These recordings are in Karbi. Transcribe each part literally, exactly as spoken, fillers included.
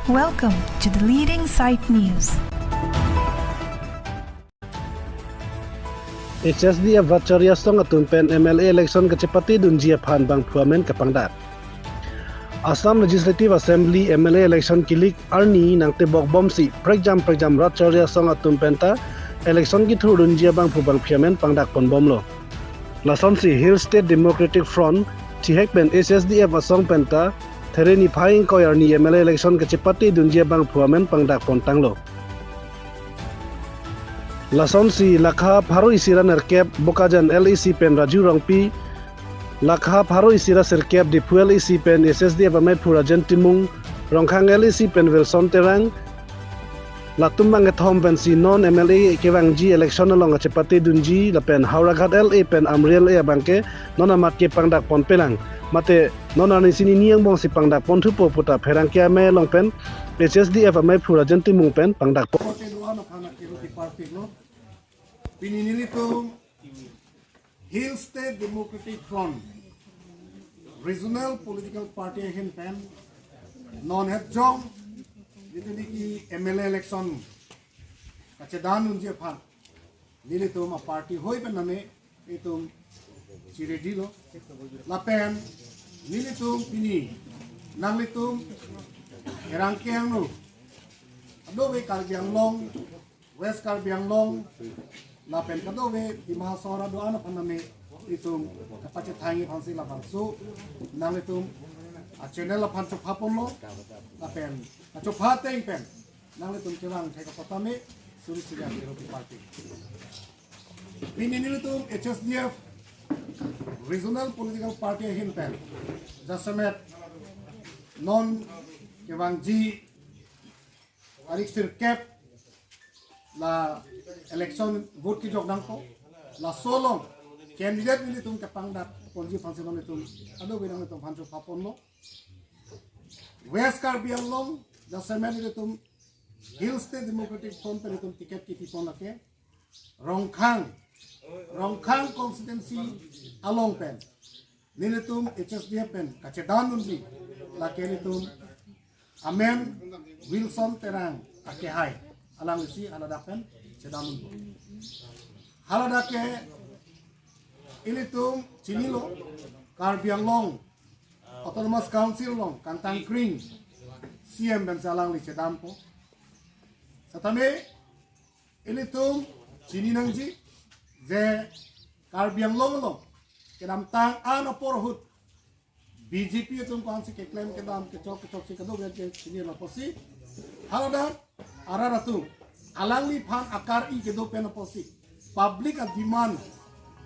Welcome to the leading site news. H S D F Ratchari asong atum pen M L A election kachepate dunji aphan bangphu amen kapangdak. Assam Legislative Assembly M L A election kilik arni nangtebok bomsi prekjam prekjam Ratchari asong atum penta election kithur dunji abangphu bangphi amen pangdak ponbomlo. Lasonsi Hill State Democratic Front, chihek pen H S D F asong penta There niphai ingkoi arni M L A election kachepate dunji abangphu amen pangdak pontanglo. Lasonsi lakha pharo isi ra nerkep Bokajan L A C pen Raju Rongpi, lakha pharo isi ra sirkep Diphu L A C pen H S D F ameiphu Rajen Timung, Rongkhang L A C pen Wilson Terang, latum bang kethom pensi non M L A kevangji election along kachepate dunji lapen Howraghat L A pen Amri L A abangke non amat kepangdak ponpelang. Mate non arni sini ni angbongsi pangdak ponthupo puta pherangke amei along pen H S D F ameiphu Rajen Timung pen pangdak pon. Kote doan aphan akero kiparpiklo. Pini nelitum Hill State Democratic Front Regional Political Party ahin pen non het jong jitu niki M L A election kachedan dunji aphan nelitum a party hoi pen name itum chiredilo. Lapen nelitum pini nanglitum erang keng lo, ado ve Karbi Anglong, West Karbi Anglong, lapen kadokave Dima Hasao arat do-an aphan name itum kapachethangji aphansi labangso nanglitum a channel aphan chopha ponlo, lapen kachopha ateng pen nanglitum kevang thek apot tame suri suri akero kiparpik. Pini nelitum H S D F Regional Political Party ahin pen jasemet non kevangji tarik sirkep la election vote kejok nangpo. Laso along candidate nelitum kepangdak ponji aphansi nelitum ado bidang nelitum aphan chopha ponlo. West Karbi Anglong jasemet nelitum Hill State Democratic Front pen nelitum ticket kipi pon lake Rongkhang, Rongkhang constituency along pen nelitum H S D F pen kachedan dunji lake nelitum amen Wilson Terang akehai, alanglisi haladak pen chedan dunpo. Haladak ke ilitum chinilo, Karbi Anglong Autonomous Council along kangtang kring C M pensi alangli chedampo. Setame ilitum chini nangji je Karbi Anglong along kedamtang an apor ahut B J P atum ko-ansi keklem kedam kechok kechok si kadokave ke chinilo apotsi, haladak arat atum alangliphan akari kedo pen apotsi, public a demand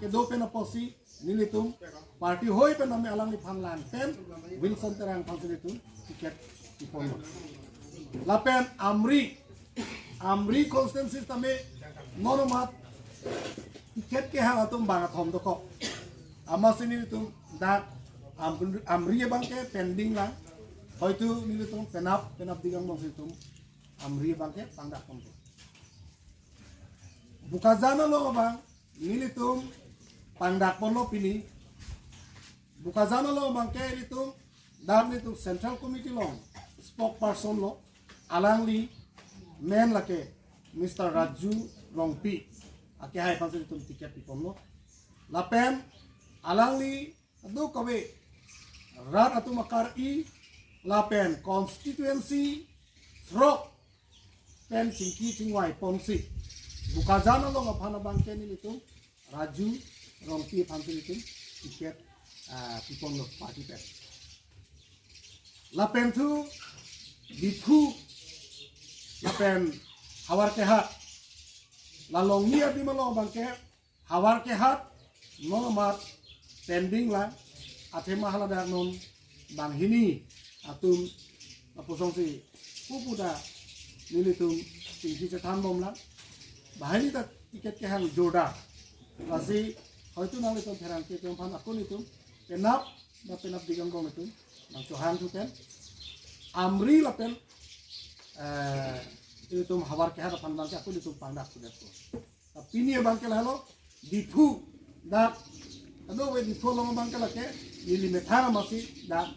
kedo pen apotsi nelitum party hoi pen name alangliphan lang pen Wilson Terang aphansi nelitum ticket pi ponlo. Lapen Amri, Amri constituency tame non amat ticket kehang atum bang kethom dokok. Amatsi nelitum dak Am-, Amri abangke pending lang. Hoitu nelitum penap, penapdik angbongsi nelitum Amri abangke pangdak ponpo. Bokajan along abang nelitum pangdak ponlo pini. Bokajan along abangke nelitum dak nelitum Central Committee along spokesperson lo, alangli men lake Mister Raju Rongpi akehai aphansi nelitum ticket pi ponlo. Lapen alangli kadokave rat atum akari lapen constituency throk pen chingki chingvai ponsi Bokajan along aphan abangke nelitum Raju Rongpi aphansi nelitum ticket, ah, pi ponlo party pen. Lapen thu Diphu lapen Howraghat, la Longni adim along abangke Howraghat non amat pending lang, athema haladak non banghini atum apusongsi pupu ta nelitum chingki chethan bom lang. Banghini ta ticket kehang jordar. Lasi hoitu nanglitum pherangke atum aphan ako nelitum penap ba penapdik angbong nelitum nangchohang thu pen Amri lapen, eh, nelitum Howraghat aphan abangke ako nelitum pangdak pudetpo. Pini abangke lahelo, Diphu dak, kadokave Diphu along abangke lake neli methang amatsi dak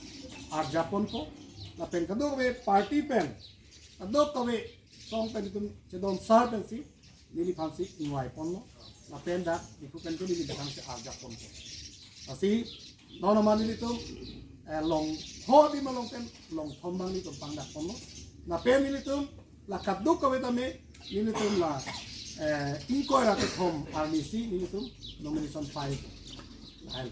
arjap ponpo. lapen kadokave party pen, kadokave song pen itum chedon sar pensi neliphansi ingvai ponlo. Lapen dak iku pen ke neli dak si arjap ponpo. Lasi non amat nelitum, eh, long thom, Dima along pen long thom abang nelitum pangdak ponlo. Lapen nelitum la kadokave tame nelitum la, eh, ingkoi ra kethom arnisi nelitum nomination file. Lahai.